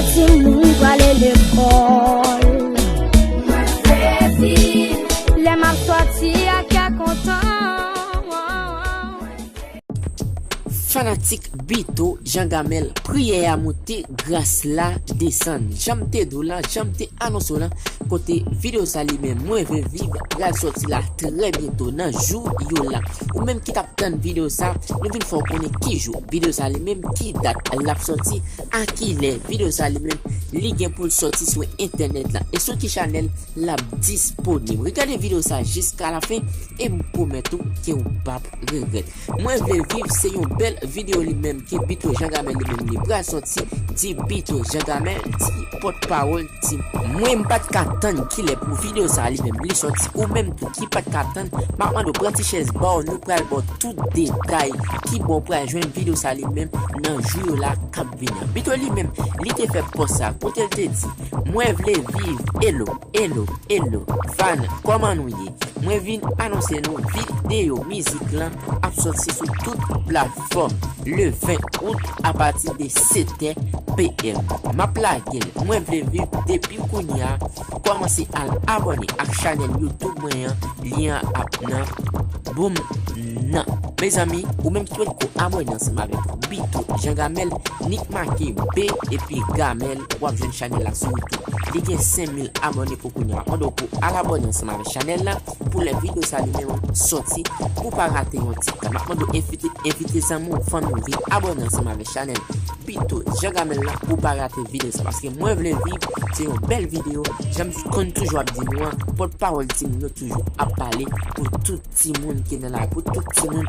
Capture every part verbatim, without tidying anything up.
Timoun prale lekòl. Lè m ap sòti ak kè kontan. Fanatik Bito Jean Gamel, priyè a monte, gras la desann. Jan m te di w lan, jan m te anonse w lan, kote videyo sa li menm, Mwen vle viv, pral sòti la trè byento nan jou yo la. Ou menm ki t ap tann videyo sa, nou vin fè w konnen ki jou videyo sa li menm, ki dat l ap sòti, a kilè videyo sa li menm, li gen pou l sòti sou entènèt la. E sou ki chanèl l ap disponib. Regade videyo sa jiska lafen e m pwomèt ou ke w p ap regrèt. Mwen vle viv se yon bèl videyo li menm ke Bito Jean Gamel li menm li pral sòti, di Bito Jean Gamel, di pòtpawòl ti. Mwen m pa t ka tann kilè pou videyo sa li menm li sòti, ou menm tou ki pa t ka tann, m ap mande w pran ti chèz ba w, nou pral ba w tout detay ki bò w pral jwenn videyo sa li menm nan jou yo la k ap vini an. Bito li menm, li te fè pòs sa, kote l te di, Mwen vle viv, elo, elo, elo, fan, kòman nou ye? Mwen vin anonse nou videyo mizik lan ap sòti sou tout platfòm le ven out apati de sèt è p m. M ap lage l, Mwen vle viv depi kounye a, kòmanse al abòne ak chanèl YouTube mwen an, lyen an ap nan boum nan. Mezanmi, ou menm ki poko abòne ansanm avèk Bito Jean Gamel, nik make B epi Gamel, w ap jwenn chanèl la sou YouTube. Li gen senk mil abòne pou kounye a. M ap mande w pou al abòne ansanm avèk chanèl la, pou lè videyo sa li menm sòti, pou pa rate yon ti tan. M ap mande w envite, envite zanmi w, fanmi w vin abòne ansanm avèk chanèl Bito Jean Gamel la, pou pa rate videyo sa. Paske Mwen vle viv, se yon bèl videyo. Jan m konn toujou ap di nou an, pòtpawòl timoun yo toujou ap pale pou tout timoun ki nan lari, pou tout timoun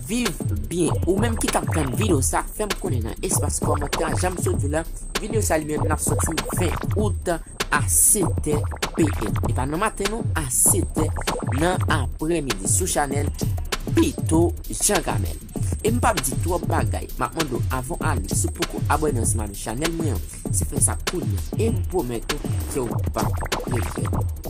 viv byen. Ou menm ki t ap tann videyo sa, fè m konnen nan espas kòmantè a, jan m sot di w la, videyo sa li menm l ap sòti ven out a sèt è p m. E pa nan maten non, a sèt è nan aprèmidi sou chanèl Bito Jean Gamel. E m p ap di twòp bagay, m ap mande w avan w ale, si w poko abòne ansanm avèk chanèl mwen an, se fè sa kounye a. E m pwomèt ou ke w p ap regrèt.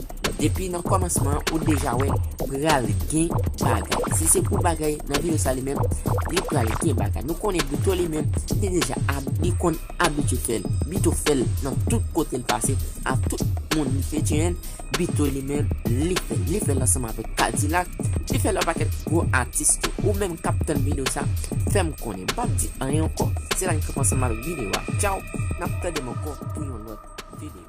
Depi nan kòmansman an, ou deja wè pral gen bagay. Si se pou bagay nan videyo sa li menm, li pral gen bagay. Nou konnen Bito li menm, li te deja ab-, li konn abitye fè l. Bito fè l nan tout kote l pase, a tout moun li fetyen, Bito li menm, li fè l. Li fè l ansanm avèk Kadilak, li fè l yon pakèt gwo atis tou. Ou menm k ap tann videyo sa, fè m konnen. M p ap di anyen ankò. Se la n kanpe ansanm avèk videyo a. Tchaw, n ap tande m ankò pou yon lòt videyo.